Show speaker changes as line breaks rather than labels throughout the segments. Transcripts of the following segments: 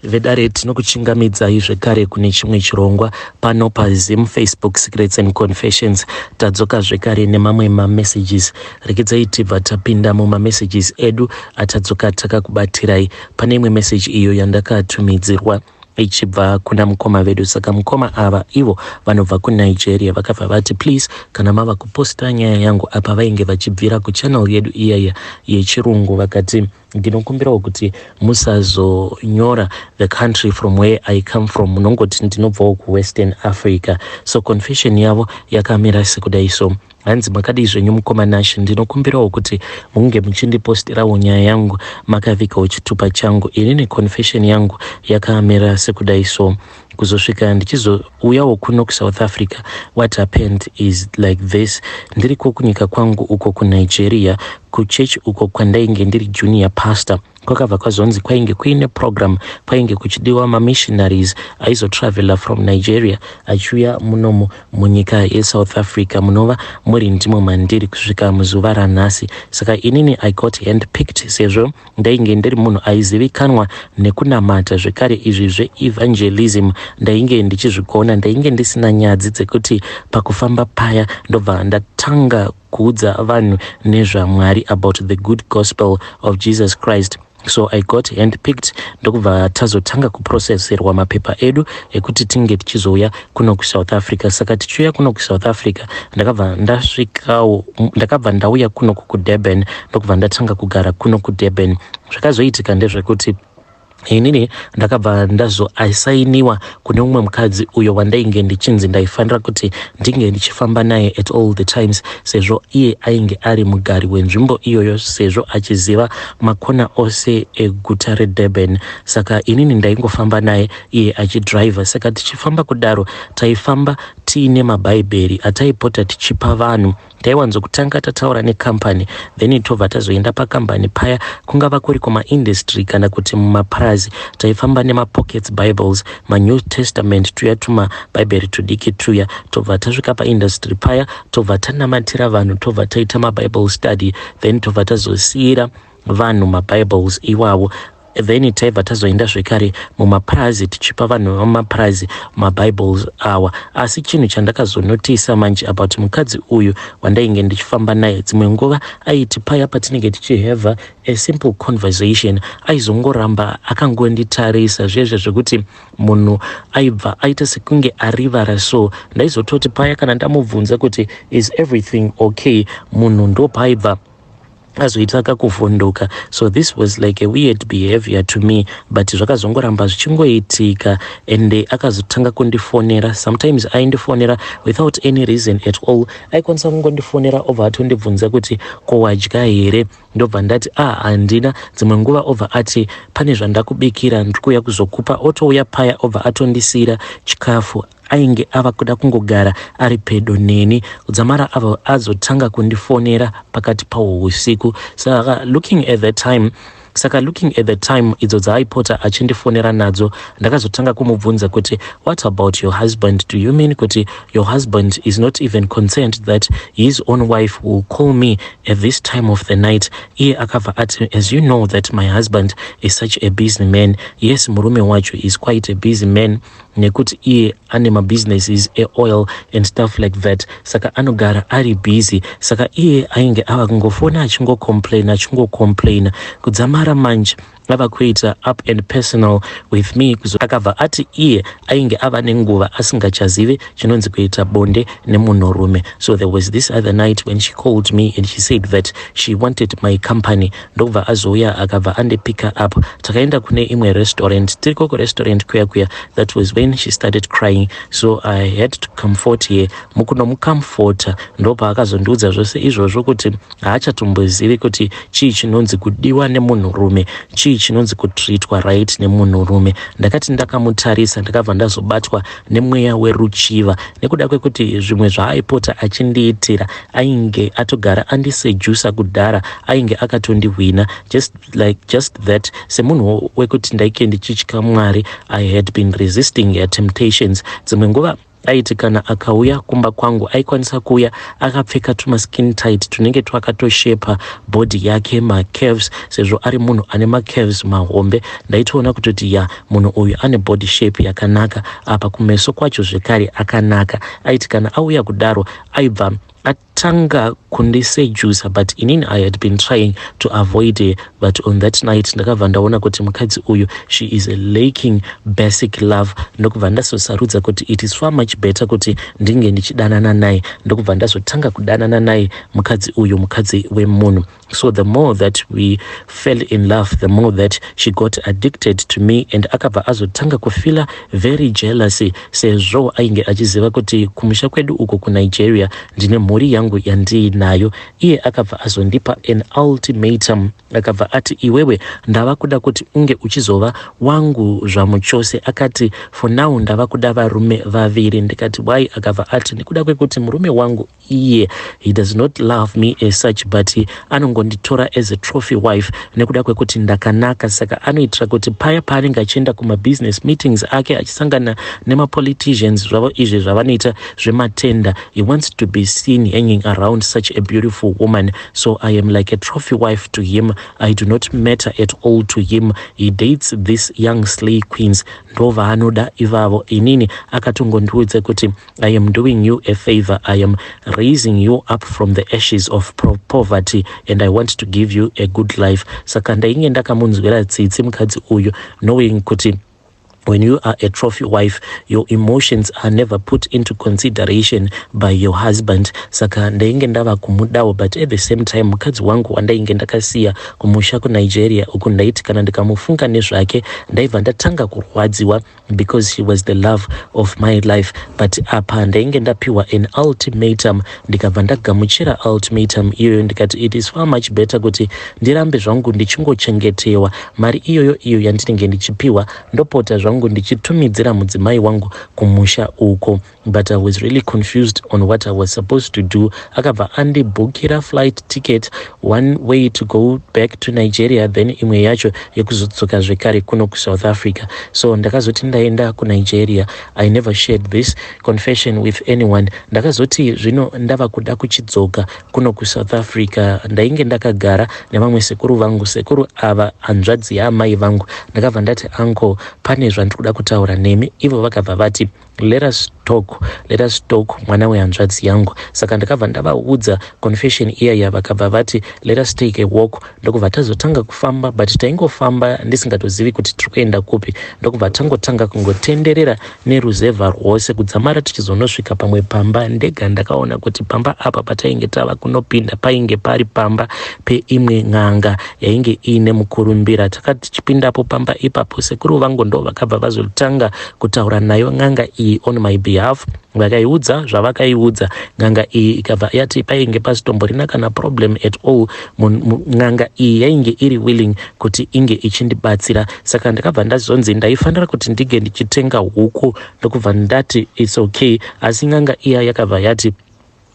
Vedare, tinokuchingamidzai zvekare kune chimwe chirongwa pano paZim Facebook Secrets and Confessions. Tadzoka zvekare nemamwe mamessages. Regedzai tibva tapinda mumamessages edu atadzoka takakubatirai. Pane imwe message iyo yandakatumidzirwa ichibva kuna mukoma vedu. Saka mukoma ava ivo vanobva kuNigeria, vakabva vati, "Please, kana mava kuposta nyaya yangu apa," vainge vachibvira kuchannel yedu iyaya yechirungu, vakati, "Ndinokumbirawo kuti musazonyora the country from where I come from, munongoti ndinobvawo kuWestern Africa." So confession yavo yakamira sekudai so. Hanzi, "Makadii zvenyu, mukoma Nash? Ndinokumbirawo kuti munge muchindipostirawo nyaya yangu makavikawo chitupa changu. Inini confession yangu yakamira sekudai so. Kuzosvika ndichizouyawo kuno kuSouth Africa, what happened is like this. Ndiriko kunyika kwangu uko kuNigeria, kuchechi uko kwandainge ndiri junior pastor, kwakabva kwazonzi kwainge kuine program, kwainge kuchidiwa mamissionaries aizotravela from Nigeria achiuya munomu munyika yeSouth Africa, munova muri ndimo mandiri kusvika muzuva ranhasi. Saka inini I got hand picked sezvo ndainge ndiri munhu aizivikanwa nekunamata, zvekare izvi zveevangelism ndainge ndichizvigona. Ndainge ndisina nyadzi dzekuti pakufamba paya ndobva ndatanga kuudza vanhu nezvaMwari, about the good gospel of Jesus Christ. So I got hand picked, ndokubva tazotanga kuproseserwa mapepa edu ekuti tinge tichizouya kuno kuSouth Africa. Saka tichiuya kuno kuSouth Africa, ndakabva ndasvikawo, ndakabva ndauya kuno kuDurban, ndokubva ndatanga kugara kuno kuDurban. Zvakazoitika ndezvekuti inini ndakabva ndazoasainiwa kune mumwe mukadzi uyo wandainge ndichinzi ndaifanira kuti ndinge ndichifamba naye at all the times, sezvo iye ainge ari mugari wenzvimbo iyoyo, sezvo achiziva makona ose eguta reDurban. Saka inini ndaingofamba naye, iye achidhiraivha. Saka tichifamba kudaro, taifamba tiine mabhaibheri ataipota tichipa vanhu. Taiwanzokutanga tataura nekambani, then tobva tazoenda pakambani paya, kungava kuri kumaindustry kana kuti mumapurazi. Taifamba nemapockets Bibles, maNew Testament tuya, tumabhaibheri tudiki tuya. Tobva tasvika paindustry paya, tobva tanamatira vanhu, tobva taita mabible study, then tobva tazosiyira vanhu mabibles iwawo. Then taibva tazoenda zvekare mumapurazi, tichipa vanhu vemumapurazi mabibles awa. Asi chinhu chandakazonotisa manje about mukadzi uyu wandainge ndichifamba naye, dzimwe nguva aiti paya patinenge tichihave a simple conversation, aizongoramba akangonditarisa zvezve, zvekuti munhu aibva aita sekunge arivara. So ndaizototi paya kana ndamubvunza kuti, 'Is everything okay?' munhu ndopaaibva azoita kakuvhunduka. So this was like a weird behavior to me, but zvakazongoramba zvichingoitika. And akazotanga kundifonera. Sometimes aindifonera without any reason at all. Aikwanisa kungondifonera, obva atondibvunza kuti, 'Ko wadya here?' Ndobva ndati, 'Ah, handina.' Dzimwe nguva obva ati, 'Pane zvandakubikira, ndiri kuuya kuzokupa.' Otouya paya, obva atondisiyira chikafu. Ainge ava kuda kungogara ari pedo neni, kudzamara ava azotanga kundifonera pakati pahwo usiku. Saka looking at the time idzo dzaaipota achindifonera nadzo, ndakazotanga kumubvunza kuti, 'What about your husband? Do you mean kuti your husband is not even concerned that his own wife will call me at this time of the night?' Iye akabva ati, 'As you know that my husband is such a busy man.' Yes, murume wacho is quite a busy man, nekuti iye ane mabusinesses eoil and stuff like that, saka anogara ari busy. Saka iye ainge ava kungofona achingocomplaina, achingocomplaina, kudzamara manje ava kuita up and personal with me. Akabva ati iye ainge ava nenguva asingachazivi chinonzi kuita bonde nemunhurume. So there was this other night when she called me and she said that she wanted my company. Ndobva azouya, akabva andipicka up, takaenda kune imwe restaurant. Tiriko kurestaurant kuya kuya, that was when she started crying, so I had to comfort her. Mukunomucomforta, ndopaakazondiudza zvose izvozvo, kuti haachatombozivi kuti chii chinonzi kudiwa nemunhurume, chii chinonzi kutreatwa right nemunhurume. Ndakati ndakamutarisa, ndakabva ndazobatwa nemweya weruchiva, nekuda kwekuti zvimwe zvaaipota achindiitira, ainge atogara andiseduca kudhara, ainge akatondihwina just like just that. Semunhu wekuti ndaike ndichitya Mwari, I had been resisting her temptations. Dzimwe nguva Aiti kana akauya kumba kwangu, aikwanisa kuuya akapfeka tumaskin tight tunenge twakatoshepa body yake, macurves, sezvo ari munhu ane macurves mahombe. Ndaitoona kutoti ya, munhu uyu ane body shape yakanaka, apa kumeso kwacho zvekare akanaka. Aiti kana auya kudaro, aibva atanga kundisedusa, but inini I had been trying to avoid her. But on that night ndakabva ndaona kuti mukadzi uyu, she is lacking basic love, ndokubva ndazosarudza kuti it is far much better kuti ndinge ndichidanana naye. Ndokubva ndazotanga kudanana naye mukadzi uyu, mukadzi wemunhu. So the more that we fell in love, the more that she got addicted to me, and akabva azotanga kufeela very jealousy, sezvo ainge achiziva kuti kumusha kwedu uko kuNigeria ndine mhuri yangu yandiinayo. Iye akabva azondipa an ultimatum. Akabva ati, "Iwewe, ndava kuda kuti unge uchizova wangu zvamuchose." Akati, "For now ndava kuda varume vaviri." Ndikati, "Why?" Akabva ati, "Nekuda kwekuti murume wangu iye, he does not love me as such, but anongonditora as a trophy wife nekuda kwekuti ndakanaka. Saka anoitira kuti paya paanenge achienda kumabusiness meetings ake, achisangana nemapoliticians zvavo izvi zvavanoita zvematenda, he wants to be seen hanging around such a beautiful woman. So I am like a trophy wife to him. I do not matter at all to him. He dates this young slay queens, ndo vaanoda ivavo. Inini akatongondiudza kuti, 'I am doing you a favor. I am raising you up from the ashes of poverty and I want to give you a good life.'" Saka ndainge ndakamunzwira tsitsi mukadzi uyu, knowing kuti when you are a trophy wife, your emotions are never put into consideration by your husband. Saka ndainge ndava kumudawo, but at the same time mukadzi wangu wandainge ndakasiya kumusha kuNigeria uku, ndaiti kana ndikamufunga nezvake, ndaibva ndatanga kurwadziwa, because she was the love of my life. But apa ndainge ndapiwa an ultimatum, ndikabva ndagamuchira ultimatum iyoyo. Ndikati it is far much better kuti ndirambe zvangu ndichingochengetewa mari iyoyo iyo yandinenge ndichipiwa, ndopota zvangu ndichitumidzira mudzimai wangu kumusha uko. But I was really confused on what I was supposed to do. Akabva andibhukira flight ticket, one way to go back to Nigeria, then imwe yacho yekuzodzoka zvekare kuno kuSouth Africa. So ndakazoti ndaenda kuNigeria, I never shared this confession with anyone. Ndakazoti zvino ndava kuda kuchidzoka kuno kuSouth Africa, ndainge ndakagara nevamwe sekuru vangu. Sekuru ava hanzvadzi yaamai vangu. Ndakabva ndati, "Uncle, pane zvandiri kuda kutaura nemi." Ivo vakabva vati, "Let us talk, let us talk, mwana wehanzvadzi yangu." Saka ndakabva ndavaudza confession iyaya. Vakabva vati, "Let us take a walk." Ndokubva tazotanga kufamba, but taingofamba ndisingatozivi kuti tiri kuenda kupi. Ndokubva tangotanga kungotenderera neruzevha rwose kudzamara tichizonosvika pamwe pamba. Ndega ndakaona kuti pamba apa patainge tava kunopinda painge pari pamba peimwe n'anga yainge iine mukurumbira. Takati tichipindapo pamba ipapo, sekuru vangu ndo vakabva vazotanga kutaura nayo n'anga iyi on my behalf. Vakaiudza zvavakaiudza. N'anga iyi ikabva yati painge pasitomborina kana problem at all. N'anga iyi yainge iri willing kuti inge ichindibatsira. Saka ndakabva ndazonzi ndaifanira kuti ndinge ndichitenga huku. Ndokubva ndati it's okay, asi n'anga iya yakabva yati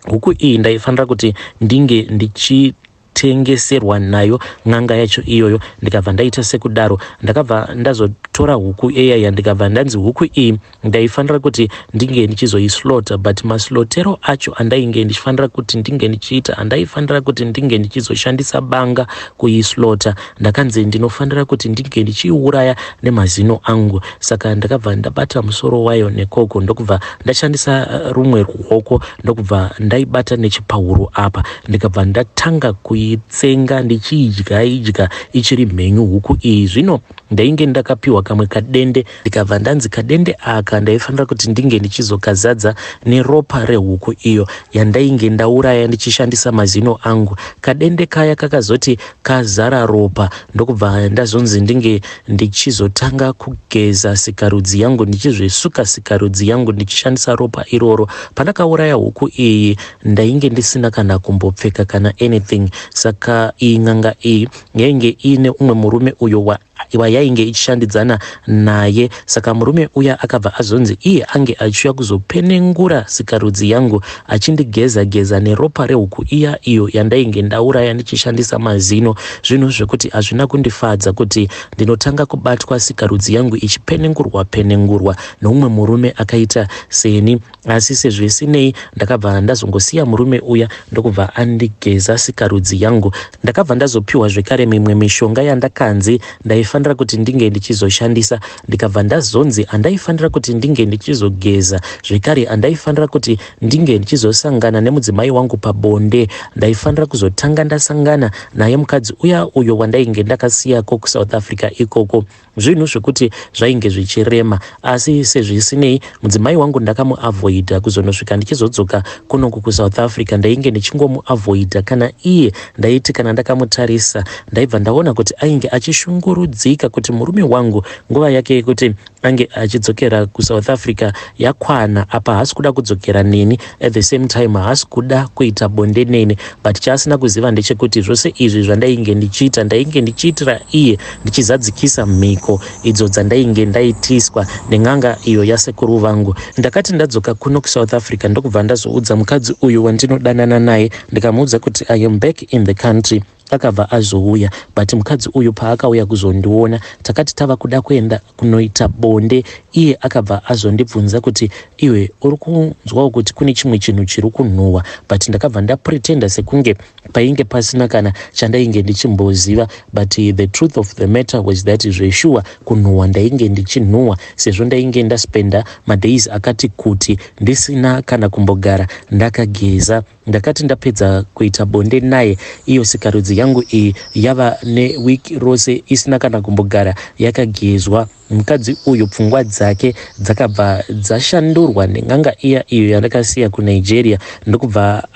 huku iyi ndaifanira kuti ndinge ndichi tengeserwa nayo n'anga yacho iyoyo. Ndikabva ndaita sekudaro. Ndakabva ndazotora huku iyaya, ndikabva ndanzi huku iyi ndaifanira kuti ndinge ndichizoislaughter, but maslaughtero acho andainge ndichifanira kuti ndinge ndichiita, handaifanira kuti ndinge ndichizoshandisa banga kuislaughter. Ndakanzi ndinofanira kuti ndinge ndichiiuraya nemazino angu. Saka ndakabva ndabata musoro wayo nekoko, ndokubva ndashandisa rumwe ruoko, ndokubva ndaibata nechipauro apa, ndikabva ndatanga kuitsenga ndichiidya idya ichiri mhenyu huku iyi. Zvino ndainge ndakapiwa kamwe kadende, ndikabva ndanzi kadende aka ndaifanira kuti ndinge ndichizokazadza neropa rehuku iyo yandainge ndauraya ndichishandisa mazino angu. Kadende kaya kakazoti kazara ropa, ndokubva ndazonzi ndinge ndichizotanga kugeza sikarudzi yangu, ndichizvisuka sikarudzi yangu ndichishandisa ropa iroro. Pandakauraya huku iyi, ndainge ndisina kana kumbopfeka kana anything. Saka iyi n'anga iyi yainge iine umwe murume uyo. Wayainge ichishandidzana naye. Saka murume uya akabva azonzi iye ange achiuya kuzopenengura sikarudzi yangu achindigeza geza neropa rehuku iya iyo yandainge ndauraya ndichishandisa mazino, zvinhu zvekuti hazvina kundifadza kuti ndinotanga kubatwa sikarudzi yangu ichipenengurwa penengurwa neumwe murume akaita seni. Asi sezvisinei ndakabva ndazongosiya murume uya ndokubva andigeza sikarudzi yangu. Ndakabva ndazopiwa zvekare mimwe mishonga yandakanzi ndaifanira kuti ndinge ndichizoshandisa, ndikabva ndazonzi handaifanira kuti ndinge ndichizogeza zvekare, handaifanira kuti ndinge ndichizosangana nemudzimai wangu pabonde. Ndaifanira kuzotanga ndasangana naye mukadzi uya uyo wandainge ndakasiyako kuSouth Africa ikoko. Zvinhu zvekuti zvainge zvichirema, asi sezvisinei mudzimai wangu ndakamuavoida kuzonosvika ndichizodzoka kunoku kuSouth Africa. Ndainge ndichingomuavoida. Kana iye ndaiti kana ndakamutarisa ndaibva ndaona kuti ainge achishungurudzika kuti murume wangu nguva yake yekuti ange achidzokera kuSouth Africa yakwana, apa haasi kuda kudzokera neni, at the same time haasi kuda kuita bonde neni. But chaasina kuziva ndechekuti zvose izvi zvandainge ndichiita ndainge ndichiitira iye, ndichizadzikisa mhiko idzo dzandainge ndaitiswa nen'anga iyo yasekuru vangu. Ndakati ndadzoka kuno kuSouth Africa ndokubva ndazoudza mukadzi uyu wandinodanana naye, ndikamuudza kuti I am back in the country. Akabva azouya, but mukadzi uyu paakauya kuzondiona, takati tava kuda kuenda kunoita bonde, iye akabva azondibvunza kuti, "Iwe uri kunzwawo kuti kune chimwe chinhu chiri kunhuhwa?" But ndakabva ndapretenda sekunge painge pasina kana chandainge ndichimboziva. But the truth of the matter was that zveshuwa kunhuhwa ndainge ndichinhuhwa, sezvo ndainge ndaspenda madays akati kuti ndisina kana kumbogara ndakageza. Ndakati ndapedza kuita bonde naye, iyo sikarudzi yangu iyi yava newiki rose isina kana kumbogara yakagezwa, mukadzi uyu pfungwa dzake dzakabva dzashandurwa nen'anga iya iyo yandakasiya kuNigeria, ndokubva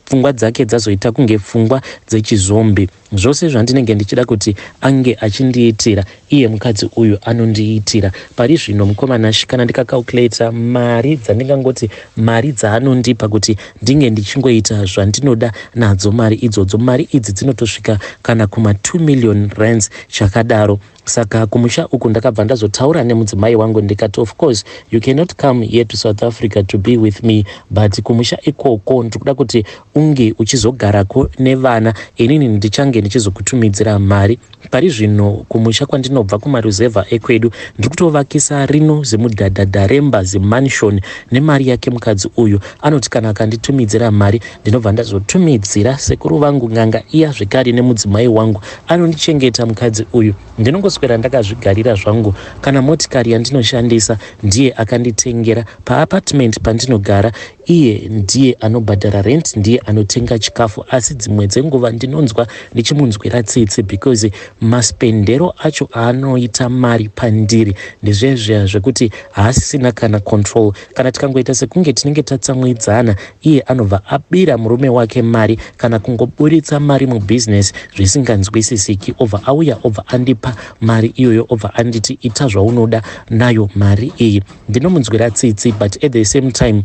pfungwa dzake dzazoita kunge pfungwa dzechizombi. Zvose zvandinenge ndichida kuti ange achindiitira, iye mukadzi uyu anondiitira. Pari zvino, mukomana, kana ndikacalculata mari dzandingangoti mari dzaanondipa kuti ndinge ndichingoita zvandinoda nadzo mari idzodzo, mari idzi dzinotosvika kana kuma2 million rands chakadaro. Saka kumusha uku ndakabva ndazotaura nemudzimai wangu ndikati, "Of course you cannot come here to South Africa to be with me, but kumusha ikoko ndiri kuda kuti unge uchizogarako nevana. Inini ndichange ndichizokutumidzira mari." Pari zvino kumusha kwandinobva kumaruzevha ekwedu ndiri kutovakisa rino zimudhadhadha remba, zimansion, nemari yake mukadzi uyu. Anoti kana akanditumidzira mari, ndinobva ndazotumidzira sekuru vangu n'anga iya zvekare nemudzimai wangu. Anondichengeta mukadzi uyu, ndinongoswera ndakazvigarira zvangu. Kana motikari yandinoshandisa ndiye akanditengera. Paapartment pandinogara iye ndiye anobhadhara rent, ndiye anotenga chikafu. Asi dzimwe dzenguva ndinonzwa ndichimunzwira tsitsi because maspendero acho aanoita mari pandiri ndezvezviya zvekuti haasisina kana control. Kana tikangoita sekunge tinenge tatsamwidzana, iye anobva abira murume wake mari kana kungoburitsa mari mubhizinesi zvisinganzwisisiki, obva auya, obva andipa mari iyoyo, obva anditi, "Ita zvaunoda nayo mari iyi." Ndinomunzwira tsitsi, but at the same time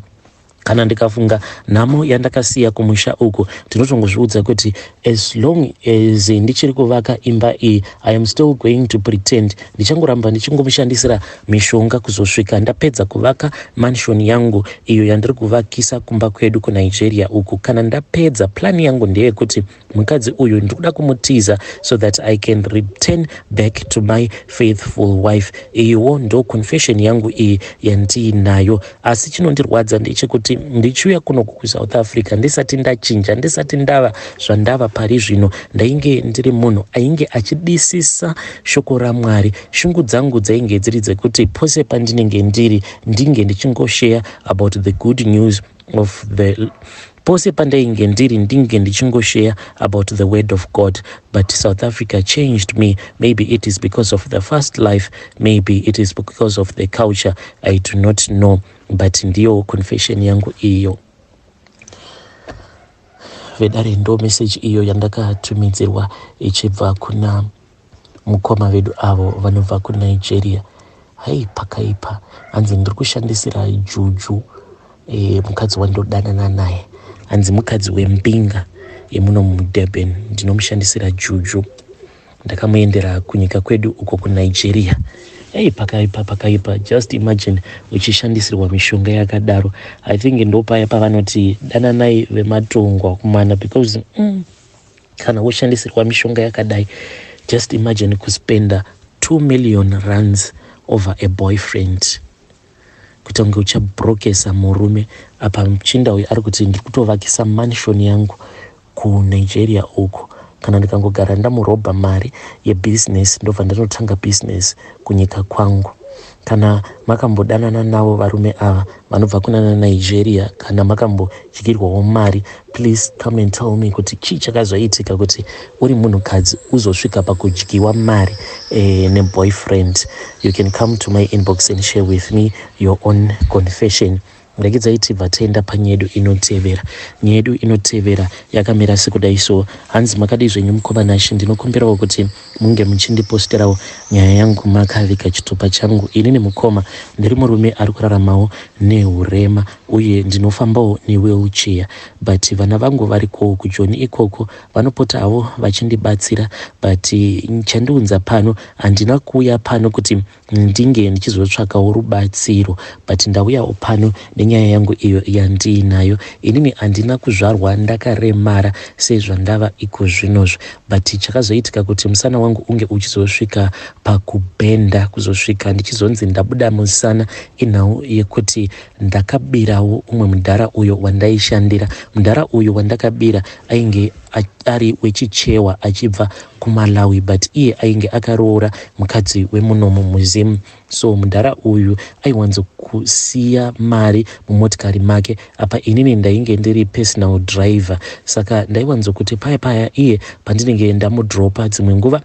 kana ndikafunga nhamo yandakasiya kumusha uku, ndinotongozviudza kuti as long as ndichiri kuvaka imba iyi, I am still going to pretend, ndichangoramba ndichingomushandisira mishonga kuzosvika ndapedza kuvaka mansion yangu iyo yandiri kuvakisa kumba kwedu kuNigeria uku. Kana ndapedza, plan yangu ndeyekuti mukadzi uyu ndiri kuda kumutiza so that I can return back to my faithful wife. Iyiwo ndo confession yangu iyi yandiinayo. Asi chinondirwadza ndechekuti ndichiuya kuno kuSouth Africa, ndisati ndachinja, ndisati ndava zvandava pari zvino, ndainge ndiri munhu ainge achidisisa shoko raMwari. Shungu dzangu dzainge dziri dzekuti pose pandinenge ndiri ndinge ndichingoshare about the good news of the pose pandainge ndiri ndinge ndichingoshare about the word of God. But South Africa changed me. Maybe it is because of the fast life, maybe it is because of the culture, I do not know, but ndiyo confession yangu iyo. Vedare, ndo message iyo yandakatumidzirwa ichibva kuna mukoma vedu avo vanobva kuNigeria. Hai, pakaipa. Hanzi ndiri kushandisira juju mukadzi wandodanana naye. Hanzi mukadzi wembinga yemuno muDurban, ndinomushandisira juju. Ndakamuendera kunyika kwedu uko kuNigeria. Ei, pakaipa, pakaipa. Just imagine uchishandisirwa mishonga yakadaro. I think ndopaya pavanoti dananai vematongwa kumana, because kana woshandisirwa mishonga yakadai, just imagine kuspenda 2 million rands over a boyfriend, kuita kunge uchabrokesa murume. Apa muchinda uyu ari kuti, "Ndiri kutovakisa mansion yangu kuNigeria uko. Kana ndikangogara ndamurobha mari yebhizinesi, ndobva ndanotanga bhizinesi kunyika kwangu." Kana makambodanana navo varume ava vanobva kunana Nigeria, kana makambodyirwawo mari, please come and tell me kuti chii chakazoitika kuti uri munhukadzi uzosvika pakudyiwa mari neboyfriend. You can come to my inbox and share with me your own confession. Regedzai tibva taenda panyaya yedu inotevera. Nyaya yedu inotevera yakamira sekudai so. Hanzi, "Makadii zvenyu mukoma Nashe? Ndinokumbirawo kuti munge muchindiposterawo nyaya yangu makaviga chitupa changu. Inini mukoma, ndiri murume ari kuraramawo neurema uye ndinofambawo newheelchair, but vana vangu variko kuJoni ikoko, vanopota havo vachindibatsira. But chandiunza pano, handina kuuya pano kuti ndinge ndichizotsvakawo rubatsiro, but ndauyawo pano nenyaya yangu iyo yandiinayo. Inini handina kuzvarwa ndakaremara sezvandava iko zvinozvo, but chakazoitika kuti musana wangu unge uchizosvika pakubhenda, kuzosvika ndichizonzi ndabuda musana, inhau yekuti ndakabirawo umwe mudhara uyo wandaishandira. Mudhara uyu wandakabira ainge ari wechichewa achibva kuMalawi, but iye ainge akaroora mukadzi wemunomu muZimu. So mudhara uyu aiwanzokusiya mari mumotikari make. Apa inini ndainge ndiri personal driver, saka ndaiwanzokuti paya paya iye pandinenge ndamudropa, dzimwe nguva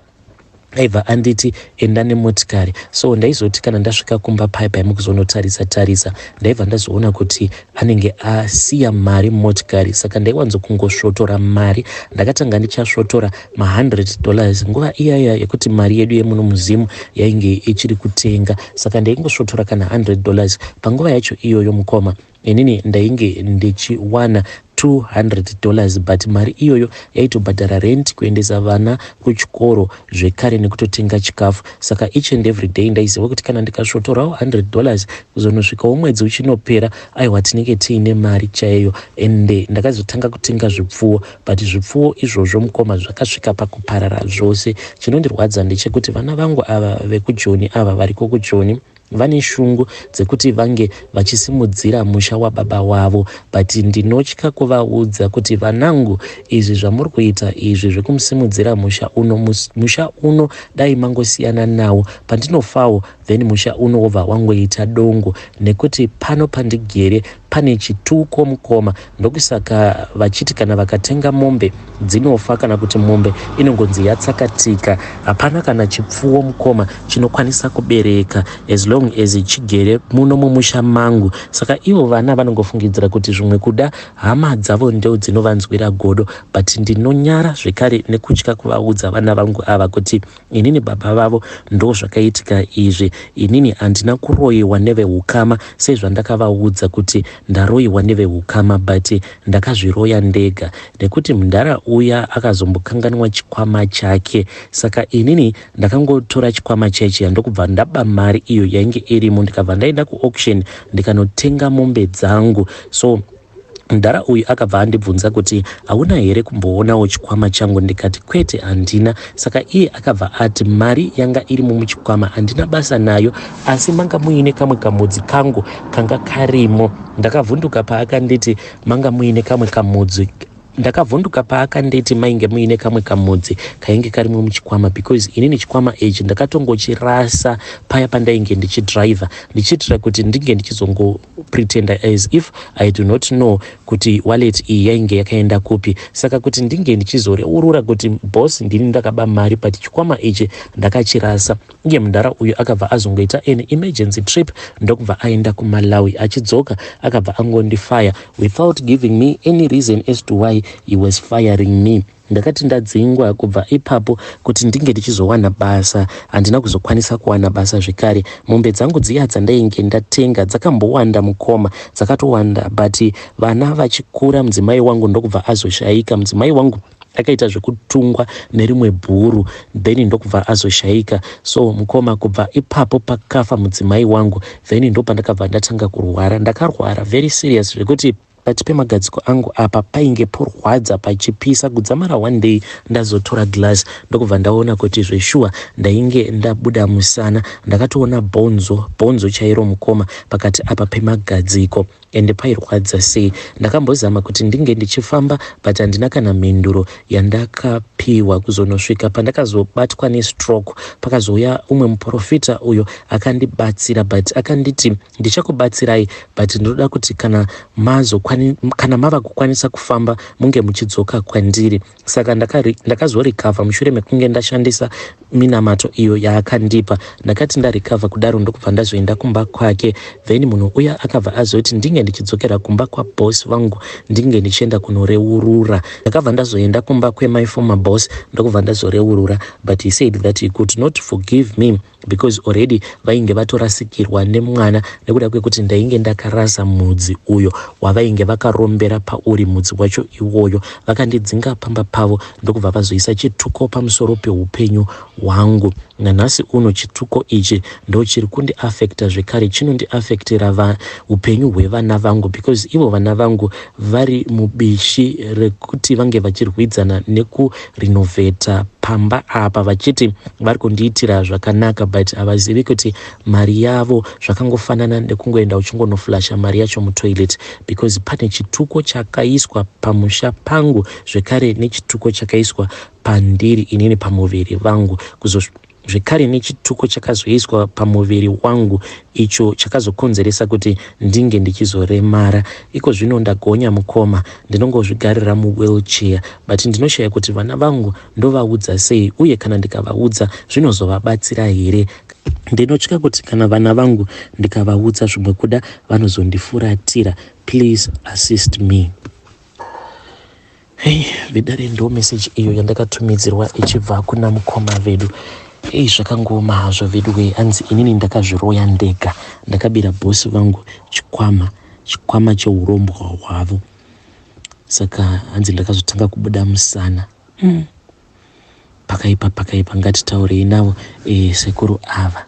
aibva anditi, 'Enda nemotikari.' So ndaizoti kana ndasvika kumba paya paya mukuzonotarisa tarisa, ndaibva ndazoona kuti anenge asiya mari mumotikari. Saka ndaiwanzokungosvotora mari. Ndakatanga ndichasvotora ma$100, nguva iyaya yekuti mari yedu yemuno muZimu yainge ichiri kutenga. Saka ndaingosvotora kana $100. Panguva yacho iyoyo mukoma, inini ndainge ndichiwana $200, but mari iyoyo yaitobhadhara rent, kuendesa vana kuchikoro, zvekare nekutotenga chikafu. Saka each and every day ndaiziva kuti kana ndikasvotorawo $100, kuzonosvikawo mwedzi uchinopera, aiwa, tinenge tiine mari chaiyo. Ende ndakazotanga kutenga zvipfuwo, but zvipfuwo izvozvo mukoma zvakasvika pakuparara zvose. Chinondirwadza ndechekuti vana vangu ava vekuJoni ava, variko kuJoni, vane shungu dzekuti vange vachisimudzira musha wababa wavo, but ndinotya kuvaudza kuti, 'Vanangu, izvi zvamuri kuita izvi zvekumusimudzira musha uno, musha uno dai mangosiyana nawo. Pandinofawo, then musha uno wobva wangoita dongo, nekuti pano pandigere pane chituko mukoma.' Ndokusaka vachiti kana vakatenga mombe dzinofa, kana kuti mombe inongonzi yatsakatika. Hapana kana chipfuwo mukoma chinokwanisa kubereka as long as chigere muno mumusha mangu. Saka ivo vana vanongofungidzira kuti zvimwe kuda hama dzavo ndeu dzinovanzwira godo, but ndinonyara zvekare nekutya kuvaudza vana vangu ava kuti inini baba vavo ndo zvakaitika izvi. Inini handina kuroyiwa neveukama sezvandakavaudza kuti ndaroyiwa neveukama, but ndakazviroya ndega, nekuti mudhara uya akazombokanganwa chikwama chake. Saka inini ndakangotora chikwama chechiya, ndokubva ndaba mari iyo yainge irimo, ndikabva ndaenda kuauction, ndikanotenga mombe dzangu. So mudhara uyu akabva andibvunza kuti, 'Hauna here kumboonawo chikwama changu?' Ndikati, 'Kwete, handina.' Saka iye akabva ati, 'Mari yanga irimo muchikwama handina basa nayo, asi manga muine kamwe kamudzi kangu kanga karimo.' Ndakavhunduka paakanditi manga muine kamwe kamudzi. Ndakavhunduka paakanditi mainge muine kamwe kamudzi kainge karimo muchikwama, because inini chikwama ichi ndakatongochirasa paya pandainge ndichidhiraivha, ndichiitira kuti ndinge ndichizongopretenda as if I do not know kuti wallet iyi yainge yakaenda kupi. Saka kuti ndinge ndichizoreurura kuti, 'Boss, ndini ndakaba mari, but chikwama ichi ndakachirasa.' Iye mudhara uyu akabva azongoita an emergency trip, ndokubva aenda kuMalawi. Achidzoka akabva angondifire without giving me any reason as to why he was firing me. Ndakati ndadzingwa kubva ipapo kuti ndinge ndichizowana basa handina kuzokwanisa kuwana basa zvekare. Mombe dzangu dziya dzandainge ndatenga dzakambowanda mukoma, dzakatowanda but vana vachikura mudzimai wangu ndokubva azoshaika. Mudzimai wangu akaita zvekutungwa nerimwe bhuru then ndokubva azoshaika. So mukoma kubva ipapo pakafa mudzimai wangu then ndopandakabva ndatanga kurwara. Ndakarwara very serious zvekuti pakati pemagadziko angu apa painge porwadza pachipisa kudzamara one day ndazotora glass ndokubva ndaona kuti zveshuwa ndainge ndabuda musana. Ndakatoona bhonzo, bhonzo chairo mukoma pakati apa pemagadziko ende pairwadza sei. Ndakambozama kuti ndinge ndichifamba but handina kana mhinduro yandakapiwa kuzonosvika pandakazobatwa nestroke. Pakazouya umwe muporofita uyo akandibatsira but akanditi ndichakubatsirai but ndinoda kuti kana mazokwani, kana mava kukwanisa kufamba munge muchidzoka kwandiri. Saka ndakazorecover mushure mekunge ndashandisa minamato iyo yaakandipa. Ndakati ndarecover kudaro ndokubva ndazoenda kumba kwake. Then munhu uya akabva azoti ndinge ndichidzokera kumba kwaboss vangu ndinge ndichienda kunoreurura. Ndakabva ndazoenda kumba kwemy former boss ndokubva ndazoreurura, but he said that he could not forgive me because already vainge vatorasikirwa nemwana nekuda kwekuti ndainge ndakarasa mudzi uyo wavainge vakarombera pauri. Mudzi wacho iwoyo vakandidzinga pamba pavo ndokubva vazoisa chituko pamusoro peupenyu hwangu. Nanhasi uno chituko ichi ndo chiri kundiafecta zvekare, chinondiafectera upenyu hwevana vangu because ivo vana vangu vari mubishi rekuti vange vachirwidzana nekurinovheta pamba apa vachiti vari kundiitira zvakanaka, but havazivi kuti mari yavo zvakangofanana nekungoenda uchingonoflasha mari yacho mutoilet because pane chituko chakaiswa pamusha pangu zvekare nechituko chakaiswa pandiri inini pamuviri vangu kuzo zvekare nechituko chakazoiswa pamuviri wangu icho chakazokonzeresa kuti ndinge ndichizoremara. Iko zvino ndagonya mukoma, ndinongozvigarira muwheelchair, but ndinoshaya kuti vana vangu ndovaudza sei uye kana ndikavaudza zvinozovabatsira here. Ndinotya kuti kana vana vangu ndikavaudza zvimwe kuda vanozondifuratira. Please assist me. Hei vedare, ndo message iyo yandakatumidzirwa ichibva kuna mukoma vedu. Ei, zvakangoma hazvo vedu wei. Anzi inini ndakazviroya ndega, ndakabira bhosi vangu chikwama, chikwama cheurombwa hwavo. Saka hanzi ndakazotanga kubuda musana. Pakaipa, pakaipa. Ngatitaurei navo sekuru ava.